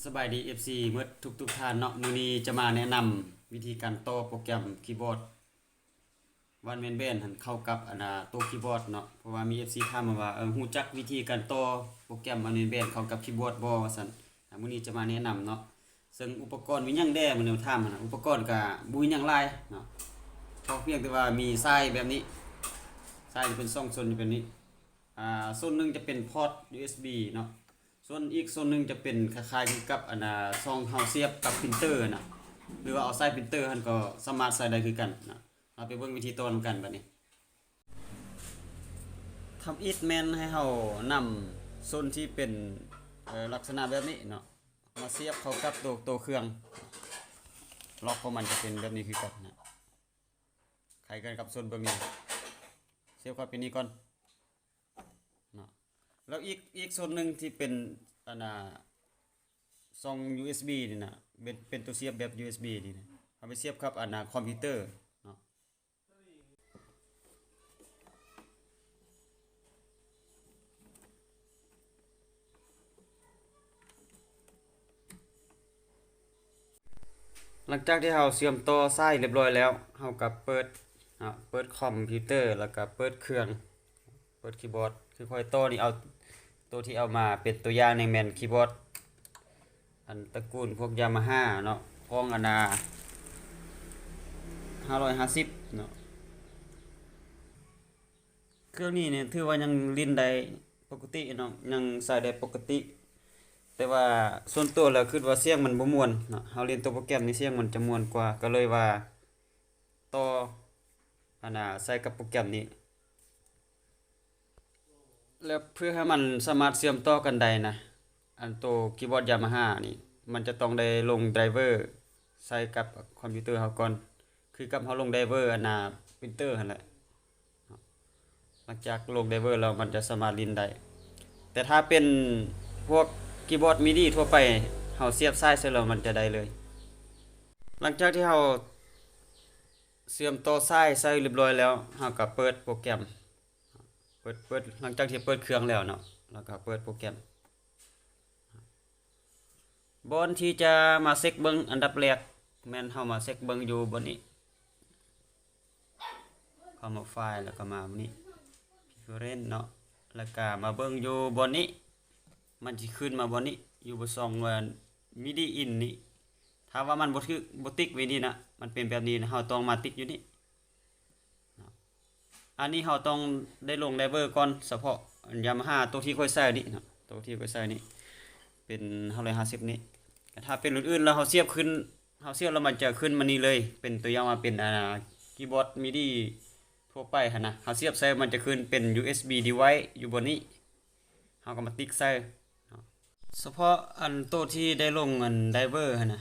ສະບາຍດີ ເອັຟຊີ ໝົດທຸກໆທ່ານເນາະ. ມື້ນີ້ຈະມາແນະນຳວິທີການຕໍ່ໂປຣແກຣມຄີບອດ One Man Band ຫັ້ນເຂົ້າກັບອັນນ່າໂຕຄີບອດເນາະ, ເພາະວ່າມີເອັຟຊີຖາມມາວ່າ ເອີ ຮູ້ຈັກວິທີການຕໍ່ໂປຣແກຣມ One Man Band ເຂົ້າກັບຄີບອດບໍ່ ວ່າຊັ້ນ. ອາ ມື້ນີ້ຈະມາແນະນຳເນາະ. ເຊິ່ງອຸປະກອນມີຫຍັງແດ່ ມື້ນີ້ມາຖາມຫັ້ນນະ, ອຸປະກອນກະບໍ່ມີຫຍັງຫຼາຍເນາະ, ພໍພຽງແຕ່ວ່າມີສາຍແບບນີ້, ສາຍຈະເປັນສອງສ່ວນຢູ່ແບບນີ້. ອາ ສ່ວນໜຶ່ງຈະເປັນພອດ ຢູເອັສບີ ເນາະ, ສ່ວນອີກສ່ວນໜຶ່ງຈະເປັນຄ້າຍໆຄືກັບອັນນ່າຊ່ອງເຮົາສຽບກັບປຣິນເຕີນະ, ຫຼືວ່າເອົາສາຍປຣິນເຕີຫັ້ນກໍສາມາດໃສ່ໄດ້ຄືກັນນະ. ເຮົາໄປເບິ່ງວິທີຕໍ່ນຳກັນບັດນີ້. ທຳອິດແມ່ນໃຫ້ເຮົານຳສ່ວນທີ່ເປັນ ເອີ ລັກສະນະແບບນີ້ເນາະ ມາສຽບເຂົ້າກັບໂຕ ໂຕເຄື່ອງ. ລັອກຂອງມັນຈະເປັນແບບນີ້ຄືກັນນະ, ຄ້າຍກັນກັບສ່ວນເບື້ອງນີ້. ສຽບເຂົ້າໄປນີ້ກ່ອນເນາະ. ແລ້ວອີກ ອີກສ່ວນໜຶ່ງທີ່ເປັນອັນນ່າຊ່ອງ ຢູເອັສບີ ນີ້ນະ, ເປັນ ເປັນໂຕສຽບແບບ ຢູເອັສບີ ນີ້ນະ, ເອົາໄປສຽບກັບອັນນ່າຄອມພິວເຕີເນາະ. ຫຼັງຈາກທີ່ເຮົາເຊື່ອມຕໍ່ສາຍຮຽບຮ້ອຍແລ້ວ, ເຮົາກໍເປີດເນາະ, ເປີດຄອມພິວເຕີ ແລ້ວກໍເປີດເຄື່ອງ, ເປີດຄີບອດ. ຄືຂ້ອຍຕໍ່ນີ້ ເອົາ ໂຕທີ່ເອົາມາເປັນຕົວຢ່າງນີ້ແມ່ນຄີບອດອັນຕະກູນພວກ Yamaha ເນາະ, ຂອງອັນນ່າຫ້າຮ້ອຍຫ້າສິບເນາະ. ເຄື່ອງນີ້ນີ້ຖືວ່າຍັງຫຼິ້ນໄດ້ປົກກະຕິເນາະ, ຍັງໃຊ້ໄດ້ປົກກະຕິ, ແຕ່ວ່າສ່ວນຕົວແລ້ວຄິດວ່າສຽງມັນບໍ່ມ່ວນເນາະ. ເຮົາຫຼິ້ນຕົວໂປຣແກຣມນີ້ສຽງມັນຈະມ່ວນກວ່າ, ກໍເລີຍວ່າຕໍ່ອັນນ່າໃສ່ກັບໂປຣແກຣມນີ້. ແລ້ວເພື່ອໃຫ້ມັນສາມາດເຊື່ອມຕໍ່ກັນໄດ້ນະ, ອັນໂຕຄີບອດ Yamaha ນີ້ ມັນຈະຕ້ອງໄດ້ລົງໄດຣເວີໃສ່ກັບຄອມພິວເຕີເຮົາກ່ອນ, ຄືກັບເຮົາລົງໄດຣເວີອັນນ່າປຣິນເຕີຫັ້ນແຫຼະ. ຫຼັງຈາກລົງໄດຣເວີແລ້ວມັນຈະສາມາດຫຼິ້ນໄດ້, ແຕ່ຖ້າເປັນພວກຄີບອດມິດີທົ່ວໄປ ເຮົາສຽບສາຍໃສ່ແລ້ວມັນຈະໄດ້ເລີຍ. ຫຼັງຈາກທີ່ເຮົາເຊື່ອມຕໍ່ສາຍໃສ່ຮຽບຮ້ອຍແລ້ວ ເຮົາກໍເປີດໂປຣແກຣມ. ເປີດ ເປີດ ຫຼັງຈາກທີ່ເປີດເຄື່ອງແລ້ວເນາະ, ແລ້ວກໍເປີດໂປຣແກຣມ. ບ່ອນທີ່ຈະມາເຊັກເບິ່ງອັນດັບແລກ ແມ່ນເຮົາມາເຊັກເບິ່ງຢູ່ບ່ອນນີ້, ເຂົ້າມາໄຟລ໌ ແລ້ວກໍມາບ່ອນນີ້ Preference ເນາະ, ແລ້ວກໍມາເບິ່ງຢູ່ບ່ອນນີ້, ມັນຊິຂຶ້ນມາບ່ອນນີ້ ຢູ່ບ່ອນຊ່ອງວ່າ MIDI in ນີ້. ຖ້າວ່າມັນບໍ່ຖືກ ບໍ່ຕິກໄວ້ນີ້ນະ, ມັນເປັນແບບນີ້ນະ, ເຮົາຕ້ອງມາຕິກຢູ່ນີ້. ອັນນີ້ເຮົາຕ້ອງໄດ້ລົງໄດຣເວີກ່ອນ, ສະເພາະ Yamaha ໂຕທີ່ຂ້ອຍໃຊ້ນີ້ເນາະ, ໂຕທີ່ຂ້ອຍໃຊ້ນີ້ເປັນຫ້າຮ້ອຍຫ້າສິບນີ້. ແຕ່ຖ້າເປັນລຸ້ນອື່ນແລ້ວເຮົາສຽບຂຶ້ນ, ເຮົາສຽບແລ້ວມັນຈະຂຶ້ນມານີ້ເລີຍ, ເປັນຕົວຢ່າງວ່າເປັນ ອ່າ ຄີບອດມິດີທົ່ວໄປຫັ້ນນະ, ເຮົາສຽບໃສ່ມັນຈະຂຶ້ນເປັນ ຢູເອັສບີ device ຢູ່ບ່ອນນີ້. ເຮົາກໍມາຕິກໃສ່ເນາະ. ສະເພາະອັນໂຕທີ່ໄດ້ລົງອັນໄດຣເວີຫັ້ນນະ,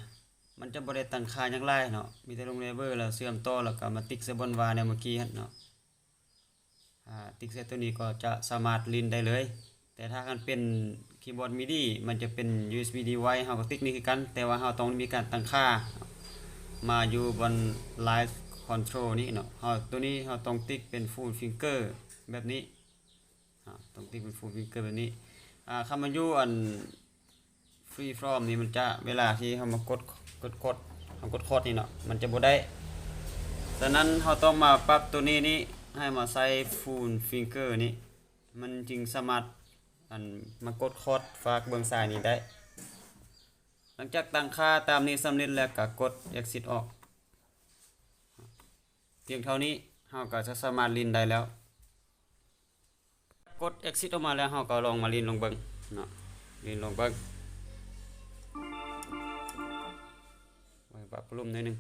ມັນຈະບໍ່ໄດ້ຕັ້ງຄ່າຫຍັງຫຼາຍເນາະ, ມີແຕ່ລົງໄດຣເວີແລ້ວເຊື່ອມຕໍ່ ແລ້ວກໍມາຕິກໃສ່ບ່ອນວ່າແນວເມື່ອກີ້ຫັ້ນເນາະ. ອາ ຕິກໃສ່ໂຕນີ້ກໍຈະສາມາດຫຼິ້ນໄດ້ເລີຍ. ແຕ່ຖ້າຄັນເປັນຄີບອດມິດີ ມັນຈະເປັນ ຢູເອັສບີ device ເຮົາກໍຕິກນີ້ຄືກັນ, ແຕ່ວ່າເຮົາຕ້ອງມີການຕັ້ງຄ່າມາຢູ່ບ່ອນ Live Control ນີ້ເນາະ. ເຮົາ ໂຕນີ້ເຮົາຕ້ອງຕິກເປັນ Full Finger ແບບນີ້. ອາ ຕ້ອງຕິກເປັນ Full Finger ແບບນີ້. ອາ ຄັນມັນຢູ່ອັນ Free Form ນີ້ ມັນຈະ ເວລາທີ່ເຮົາມາກົດ ກົດ ກົດ ເຮົາກົດຄອດນີ້ເນາະ ມັນຈະບໍ່ໄດ້. ສະນັ້ນເຮົາຕ້ອງມາປັບໂຕນີ້ນີ້ ໃຫ້ມາໃສ່ Full Finger ນີ້ ມັນຈຶ່ງສາມາດ ອັນ ມາກົດຄອດຝາກເບື້ອງຊ້າຍນີ້ໄດ້. ຫຼັງຈາກຕັ້ງຄ່າຕາມນີ້ສຳເລັດແລ້ວ ກໍກົດ Exit ອອກ. ພຽງເທົ່ານີ້ເຮົາກໍຈະສາມາດຫຼິ້ນໄດ້ແລ້ວ. ກົດ Exit ອອກມາແລ້ວ ເຮົາກໍລອງມາຫຼິ້ນລອງເບິ່ງເນາະ, ຫຼິ້ນລອງເບິ່ງ. ໄວ້ປັບວໍລຸ່ມໜ້ອຍໜຶ່ງ.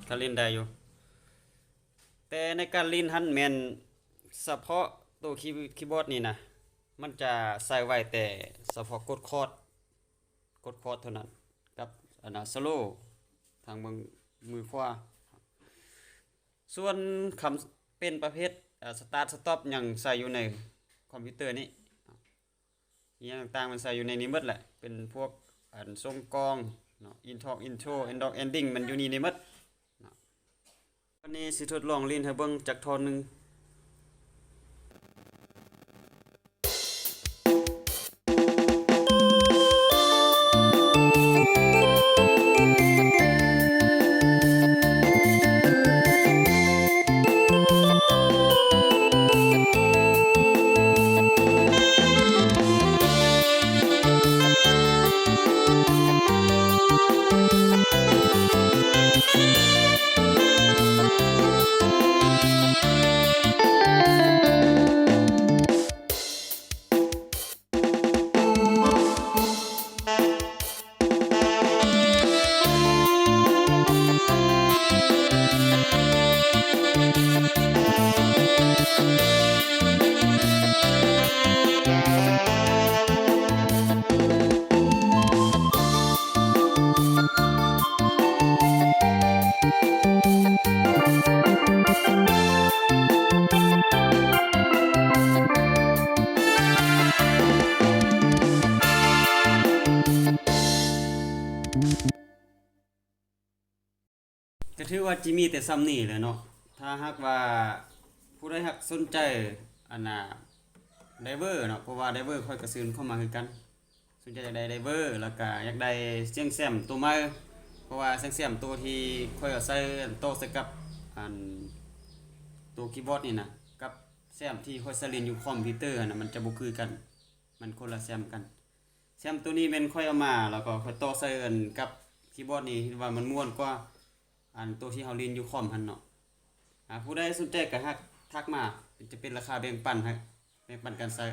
ກໍຫຼິ້ນໄດ້ຢູ່. ແຕ່ໃນການຫຼິ້ນຫັ້ນແມ່ນສະເພາະໂຕຄີ ຄີບອດນີ້ນະ, ມັນຈະໃສ່ໄວ້ແຕ່ສະເພາະກົດຄອດ, ກົດຄອດເທົ່ານັ້ນ ກັບອັນນ່າ Slow ທາງເບື້ອງມືຂວາ. ສ່ວນຄຳເປັນປະເພດ ອາ Start Stop ຫຍັງໃສ່ຢູ່ໃນຄອມພິວເຕີນີ້. ອີ່ຫຍັງຕ່າງໆ ມັນໃສ່ຢູ່ໃນນີ້ໝົດແຫຼະ, ເປັນພວກອັນສົ່ງກ້ອງ ເນາະ ອິນທອກ ອິນໂທ ເອັນດອກ ເອັນດິ້ງ ມັນຢູ່ນີ້ໄດ້ໝົດເນາະ. ວັນນີ້ຊິທົດລອງຫຼິ້ນໃຫ້ເບິ່ງຈັກທ່ອນໜຶ່ງ. ກໍຖືວ່າຈິມີແຕ່ຊ່ຳນີ້ແຫຼະເນາະ. ຖ້າຫາກວ່າຜູ້ໃດຫາກສົນໃຈ ອັນນ່າ ໄດເວີເນາະ, ເພາະວ່າໄດເວີຂ້ອຍກໍຊື່ນເຂົ້າມາຄືກັນ. ສົນໃຈຢາກໄດ້ໄດເວີ ແລ້ວກະຢາກໄດ້ສຽງແຊມໂຕໃໝ່ ເພາະວ່າສຽງແຊມໂຕທີ່ຂ້ອຍເອົາໃສ່ ຕໍ່ໃສ່ກັບ ອັນ ໂຕຄີບອດນີ້ນະ ກັບແຊມທີ່ຂ້ອຍໃສ່ຫຼິ້ນຢູ່ຄອມພິວເຕີຫັ້ນນະ ມັນຈະບໍ່ຄືກັນ, ມັນຄົນລະແຊມກັນ. ແຊມໂຕນີ້ແມ່ນຂ້ອຍເອົາມາ ແລ້ວກໍຂ້ອຍຕໍ່ໃສ່ ອັນ ກັບຄີບອດນີ້ ເຫັນວ່າມັນມ່ວນກວ່າ ອັນໂຕທີ່ເຮົາຫຼິ້ນຢູ່ຄອມຫັ້ນເນາະ. ອາ ຜູ້ໃດສົນໃຈກໍຫາກທັກມາ ຈະເປັນລາຄາແບ່ງປັນໃຫ້ ແບ່ງປັນກັນໃຊ້.